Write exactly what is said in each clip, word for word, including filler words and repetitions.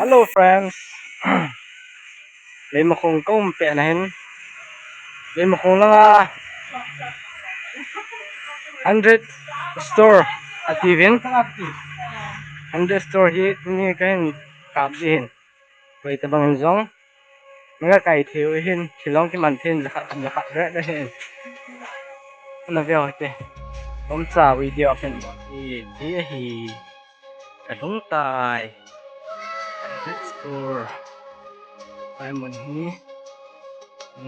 Hello friends. Leimakhong kaum pet na hin. Leimakhong langa hundred store atiuvin. Hundred store hi tuni kahin kap ding ahin. Koi tabang jong naga kai thei u ahin, Shillong kiman thei in jakhat, jakhat reh ahin. Ana veu hite. Bomcha video ahin. Hi, hi, hi. Kalung tai. Let's go. Pai mun hi.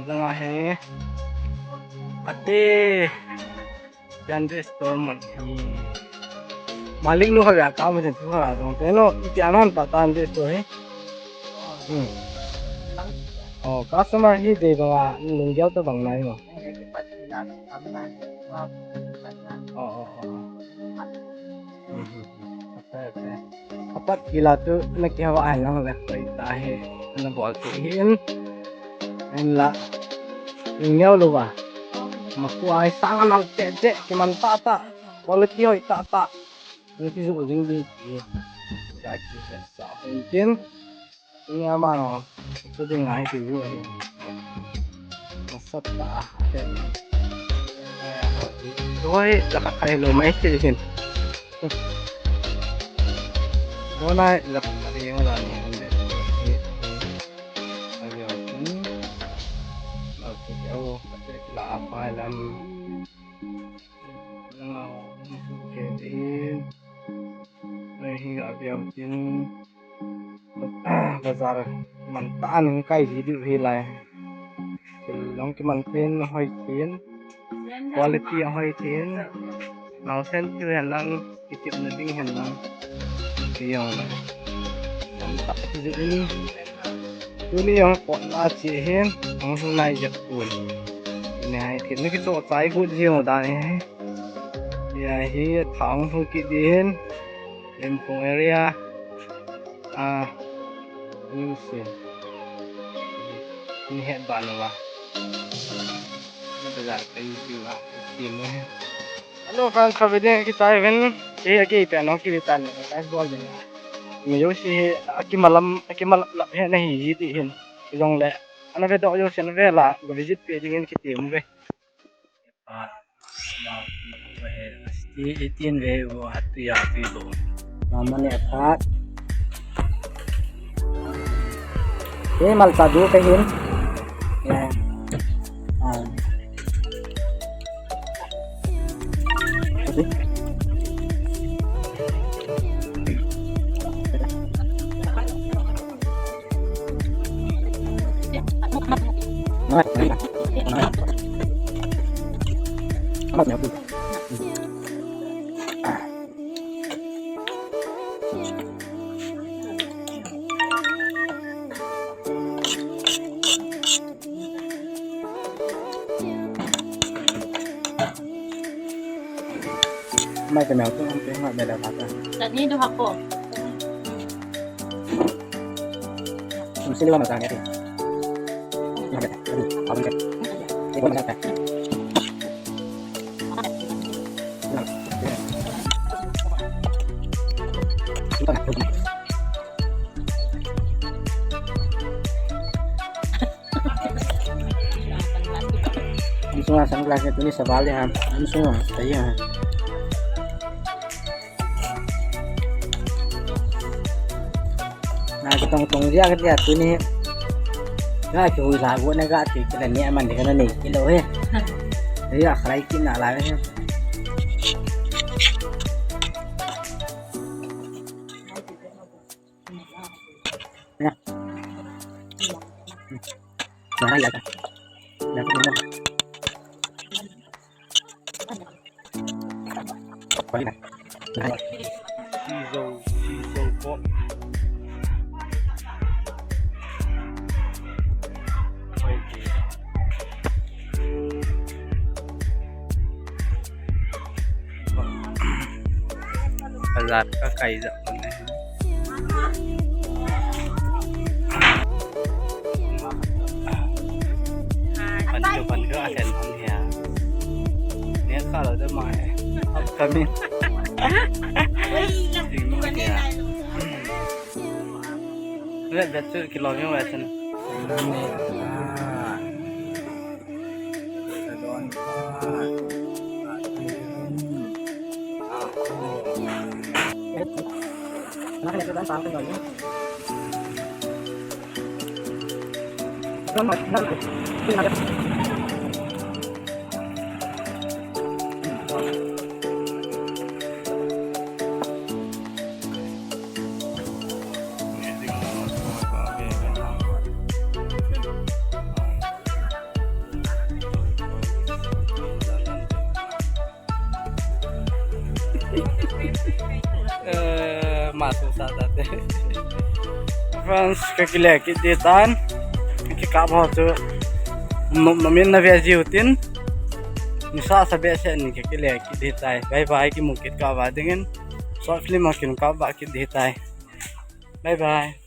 Langa hi. Ate. Hundred store mun hi. Malik nu kha ga ka mun tu kha ga dong te no, iti anon pa ta hundred store hi. Hmm. Oh, customer hi de ba lung gel to bang nai mo. Oh, oh, oh. Hmm, hmm, hmm. Apat kila tu na kiha va ai lang le koi ta hi. Na bol tu hi in. Ahinla. Ngeu lou va. Maku ai sang anal te te kiman tah tah. Quality hoi tah tah. Ni kijoh jing ding ti. Ka kisa sa. Tin. Ni ama no. Chu ding ngai ti ju. Masat ta. Hoi, la ka kai lou mai ti hin. Bona la ka kai mo la ni. Ayo. Ayo. La apa lam. Hi, hi, aviam tin. Bazar man tah in kai ji diu hi lai. Long kiman tin hoi tin. Quality hoi tin. Nau sen tu hen lang, kitip na ding hen lang. Kiyong lang. Tam tak ji ni. Tuni jong pot la chi hin, hung hung nai jep pon. Ni hai, thil ni kichoh chai got jing u dan hi. Ni hai hi, thang hung kit ding hin. Leimakhong area. Ah, ni si. Ni het ba no ba. Ni ba ja kai ji ba. Ti mo hi. Hello friends, kha video kichai ven. Ke ke pe no ki tan. Guys, bol din. Mi yo si hi akimalam, akimalam he nahi ji ti hin. Jong le. Ana ve do yo sen ve la, go visit pe ding in kiti mu ve. Ah, eighteen ve u atu ya pi do. Mama ne phat. Ye mal ta du ka hin. Ya. Ah. Mai ka nau tu am pe ma bela kata. Tani do hako. Sini lama tanya tu. Ang sunga sunglass niya tuni sa bali ha. Ang sunga, tayo ha. Na kitong tong dia ka dia tuni. Ga chu la go na ga ti kila ni aman de kana ni kilo he. Dia khalai kin na la he. Ya. Nah, ya. Ya, ya. Sizo, sizo po. Bazar ka kai ja. Pan jo pan jo asen hon hia. Ne kha lo de mai. Upcoming. Ui, na, ting bukan dia. Bet bet chu kilom jeng uve chun. Eh, ma tu sa ta te. Friends, ka kile kit ding tan. Kikap ho chu. Nom nom in na ve jiu tin. Nisa sa behseh in ka kile kit ding tai. Bye bye, kimu kit kah uva ding in. Short film ho kin kap uva kit ding tai. Bye bye.